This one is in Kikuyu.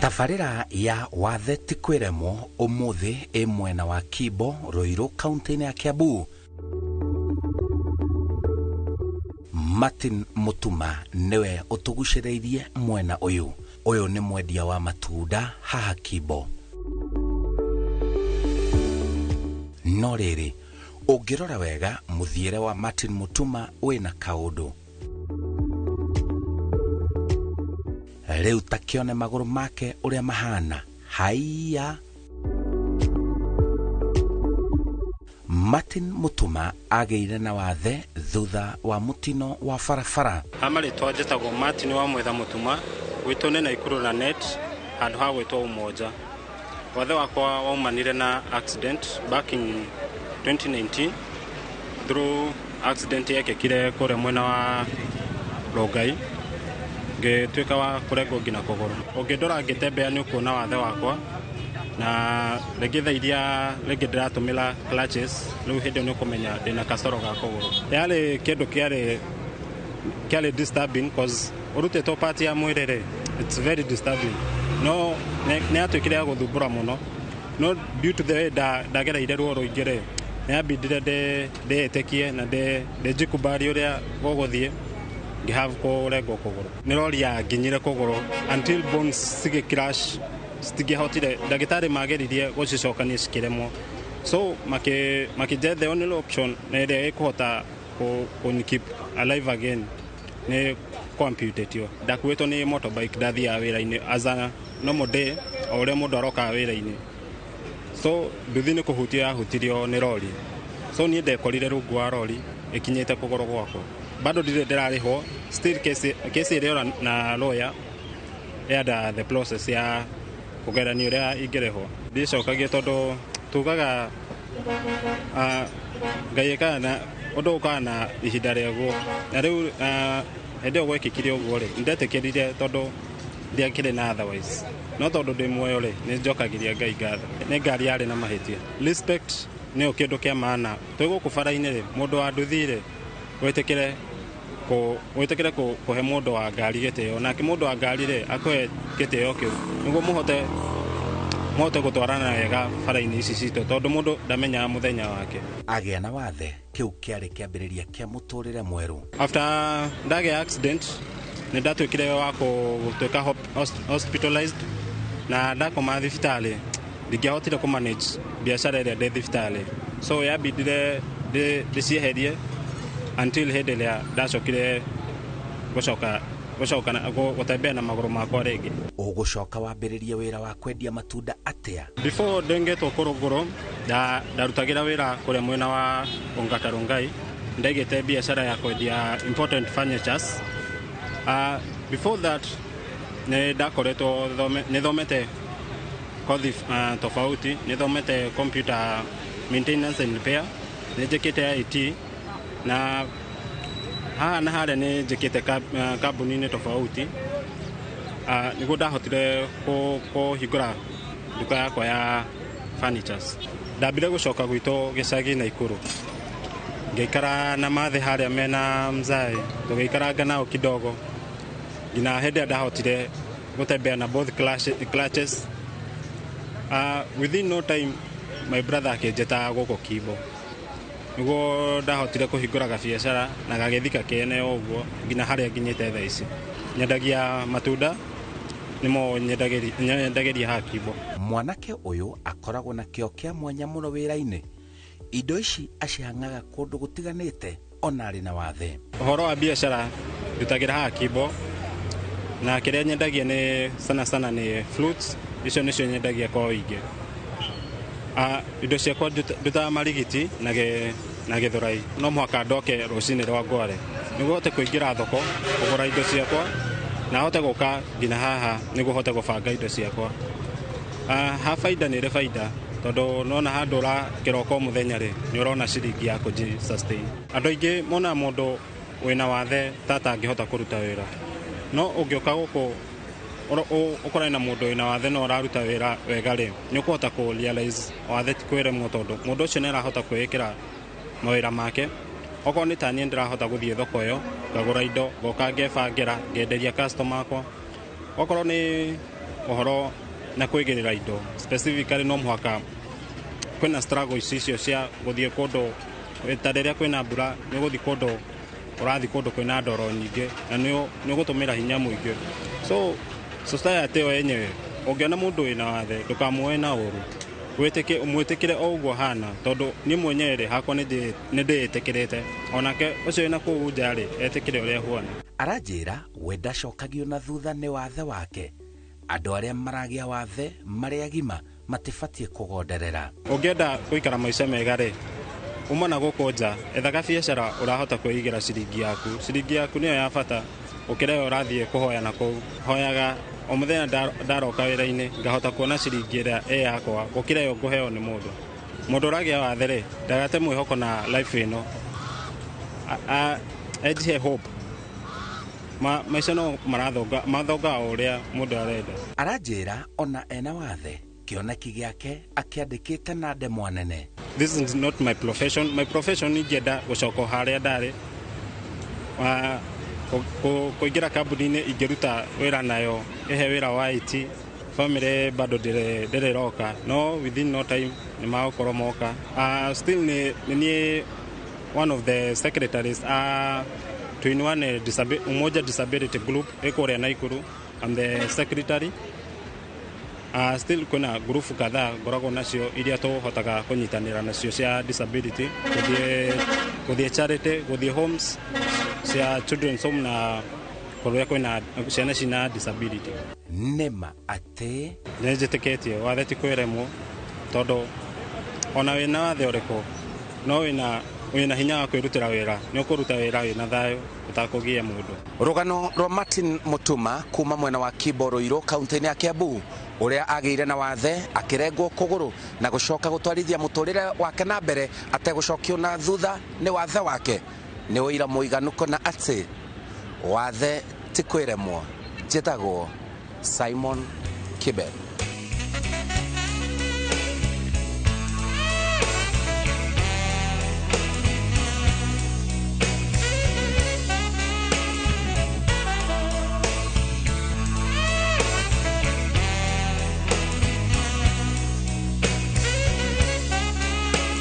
Tabarĩra ya Wathe ti kwĩremwo ũmũthĩ ĩ mwena wa Kimbo, Ruiru, kaunti-inĩ ya Kiambu. Martin Mutuma nĩwe ũtũgucĩrĩirie mwena ũyũ. Ũyũ nĩ mwendia wa matunda haha Kimbo. No rĩrĩ, ũngĩrora wega mũthiĩre wa Martin Mutuma wĩna kaũndũ. Rĩu ta kĩone magũrũ make ũrĩa mahana. Haiya! Martin Mutuma agĩire na wathe thutha wa mũtino wa barabara. Amarĩtwa njĩtagwo Martin wa Mwetha Mutuma, gwitũ nĩ Naikuru na net handũ ha gwĩtwo Umoja. Wathe wakwa waumanire na accident back in 2019 through accident yekĩkire kũrĩa mwena wa Rongai, ngĩtuĩka wa kũrengwo nginya kũgũrũ. Ũngĩndora ngĩtembea nĩ ũkuona wathe wakwa, na rĩngĩ thaa iria rĩngĩ ndĩratũmĩra clutches, rĩu hĩndĩ ĩyo nĩ ũkũmenya ndĩna kasoro ga kũgũrũ. Yarĩ kĩndũ kĩarĩ disturbing cause ũrutĩtwo part ya mwĩrĩ rĩ, it's very disturbing. No nĩ yatuĩkire ya gũthumbũra mũno, no due to the way ndagereire ruo rũingĩ rĩ, nĩ yambindire ndĩĩtĩkie na ndĩnjikubari ũrĩa gũgũthiĩ, ngĩhave kũrengwo kũgũrũ. Nĩ rori yanginyire kũgũrũ until bones cigĩ crash, citingĩahotire, ndagĩtarĩ mageririe gũcicokania cikĩremwo. So makĩnjethe the only option na ĩrĩa ĩkũhota kũ keep alive again nĩ kũamputatio. Ndakuĩtwo nĩ motorbike ndathiaga wĩra-inĩ as a normal day, o ũrĩa mũndũ arokaga wĩra-inĩ. So nduthi nĩ kũhutio yahutirio nĩ rori. So niĩ ndekorire rungu wa rori ĩkinyĩte kũgũrũ gwakwa. Bado ndirĩ ndĩrarĩhwo, still case ĩrĩ ora na lawyer under the process ya kũgerania ũrĩa ingĩrĩhwo. Ndicokagia tondũ tugaga, Ngai ĩkaga na ũndũ ũkaga na ihinda rĩaguo. Na rĩu, hĩndĩ ĩyo gwekĩkire ũguo rĩ, nĩndetĩkĩrire tondũ ndiakĩrĩ na otherwise. No tondũ ndĩ muoyo rĩ, nĩ njokagĩria Ngai ngatho. Nĩ ngari yarĩ na mahĩtia. Respect nĩyo kĩndũ kĩa maana. Twĩ gũkũ bara-inĩ rĩ, mũndũ wa nduthi rĩ, wĩtĩkĩre kũhe mũndũ wa ngari gĩtĩo, nake mũndũ wa ngari rĩ, akũhe gĩtĩo kĩu nĩguo mũhote gũtwarana wega bara-inĩ ici citũ, tondũ mũndũ ndamenyaga mũthenya wake. Agĩa na wathe, kĩu kĩarĩ kĩambĩrĩria kĩa mũtũrĩre mwerũ. After ndagĩa accident, nĩ ndatuĩkire wa gũtuĩka hospitalized, na ndakoma thibitarĩ ndingĩahotire kũ manage biacara ĩrĩa ndĩ thibitarĩ, so yambindire ndĩcieherie until hĩndĩ ĩrĩa ndacokire gũcoka gũtembea na magũrũ makwa rĩngĩ. Ũgũcoka wambĩrĩrie wĩra wa kwendia matunda atĩa? Before ndengetwo kũrũngũrũ, ndarutagĩra wĩra kũrĩa mwena wa Ongata Rongai. Ndaigĩte biacara ya kwendia important furnitures. Before that nĩ ndakoretwo nĩ thomete kothi tofauti, nĩ thomete computer maintenance and repair, nĩ njĩkĩte IT, na haha na harĩa nĩ njĩkĩte kambuni-inĩ tofauti. Nĩguo ndahotire kũhingũra nduka yakwa ya furnitures. Ndambire gũcoka gwitũ gĩcagi Naikuru, ngĩikara na mathĩ harĩa mena mzae, tũgĩikaranga nao kidogo nginya hĩndĩ ĩrĩa ndahotire gũtembea na both clutches. Within no time my brother akĩnjĩta gũkũ Kimbo, nĩguo ndahotire kũhingũra gabiacara na gagĩthiĩ gakĩene o ũguo nginya harĩa nginyĩte thaa ici. Nyendagia matunda, nĩmo nyendagĩria haha Kimbo. Mwanake ũyũ akoragwo na kĩo kĩa mwanya mũno wĩra-inĩ. Indo ici acihang'aga kũndũ gũtiganĩte ona arĩ na wathe. Ũhoro wa biacara ndutagĩra haha Kimbo, na kĩrĩa nyendagia nĩ sana sana nĩ fruits, icio nĩcio nyendagia kwa ũingĩ. Indo ciakwa ndutaga marigiti na gĩthũrai. No mũhaka ndoke rũcinĩ rwa ngware nĩguo hote kũingĩra thoko kũgũra indo ciakwa, na hote gũka nginya haha nĩguo hote gũbanga indo ciakwa. Ha baida nĩ ĩrĩ baida, tondũ nona handũ ũrakĩroka o mũthenya rĩ, nĩ ũrona ciringi ya kũnji sustain. Andũ aingĩ monaga mũndũ wĩna wathe ta atangĩhota kũruta wĩra, no ũngĩũka gũkũ ũkorane na mũndũ wĩna wathe no ũraruta wĩra wega rĩ, nĩ ũkũhota kũ realize wathe ti kwĩremwo, tondũ mũndũ ũcio nĩ arahota kwĩĩkĩra mawĩra make. Okorwo nĩ ta niĩ ndĩrahota gũthiĩ thoko ĩyo, ngagũra indo, ngoka ngebangĩra, ngenderia customer akwa. Okorwo nĩ Ũhoro na kwĩgĩrĩra indo specifically, no mũhaka kwĩna struggles icio cia gũthiĩ kũndũ, ta rĩrĩa kwĩna mbura, nĩ ũgũthiĩ kũndũ, ũrathiĩ kũndũ kwĩna ndoro nyingĩ na nĩ ũgũtũmĩra hinya mũingĩ. So society ĩyo yenyewe, ũngĩona mũndũ wĩna wathe, ndũkamuoe na ũru, mwĩtĩkĩre o ũguo hana, tondũ niĩ mwenyewe rĩ, hakwa nĩ ndĩĩtĩkĩrĩte, onake ũcio wĩna kũu nja rĩ, etĩkĩre ũrĩa huana. Aranjĩra we ndacokagio na thutha nĩ wathe wake. Andũ arĩa maragĩa wathe marĩ agima matibatiĩ kũgonderera. Ũngĩenda gũikara maica mega rĩ, uma na gũkũ nja, ethaga biacara ũrahota kwĩigĩra ciringi yaku. Ciringi yaku nĩyo ya bata gũkĩra ĩyo ũrathiĩ kũhoya na kũu. Hoyaga o mũthenya, ndaroka wĩra-inĩ ngahota kuona ciringi ĩrĩa ĩ yakwa gũkĩra ĩyo ngũheo nĩ mũndũ. Mũndũ ũragĩa wathe rĩ, ndagate mwĩhoko na life ĩno, ejihe hope. Maica no marathonga, mathonga o ũrĩa mũndũ arenda. Aranjĩra ona ena wathe, kĩoneki gĩake akĩandĩkĩte na ndemwa nene. This is not my profession. My profession, ingĩenda gũcoka o harĩa ndarĩ, kũingĩra kambuni-inĩ ingĩruta wĩra nayo ĩhe wĩra wa IT. Family bado ndĩrĩroka, no within no time nĩ magũkorwo moka. Still nĩ niĩ one of the secretaries a Tuinuane Umoja Disability Group ĩkũrĩa Naikuru. I'm the secretary. Still kwĩna ngurubu kadhaa ngoragwo nacio iria tũhotaga kũnyitanĩra nacio cia disability, gũthiĩ charity, gũthiĩ homes cia children's home na kũrĩa kwĩna ciana cina disability. Nĩma atĩ nĩ njĩtĩkĩtie wathe ti kwĩremwo, tondũ ona wĩna wathe ũrĩkũ, no wĩna hinya wa kwĩrutĩra wĩra, nĩ ũkũruta wĩra wĩna thayũ ũtakũgia mũndũ. Rũgano rwa Martin Mutuma kuma mwena wa Kimbo Ruiru kaunti-inĩ ya Kiambu, ũrĩa agĩire na wathe akĩrengwo kũgũrũ na gũcoka gũtwarithia mũtũrĩre wake na mbere ategũcokio na thutha nĩ wathe wake, nĩ ũira mũiganu kũna atĩ wathe ti kwĩremwo. Njĩtagwo Simon Kibet.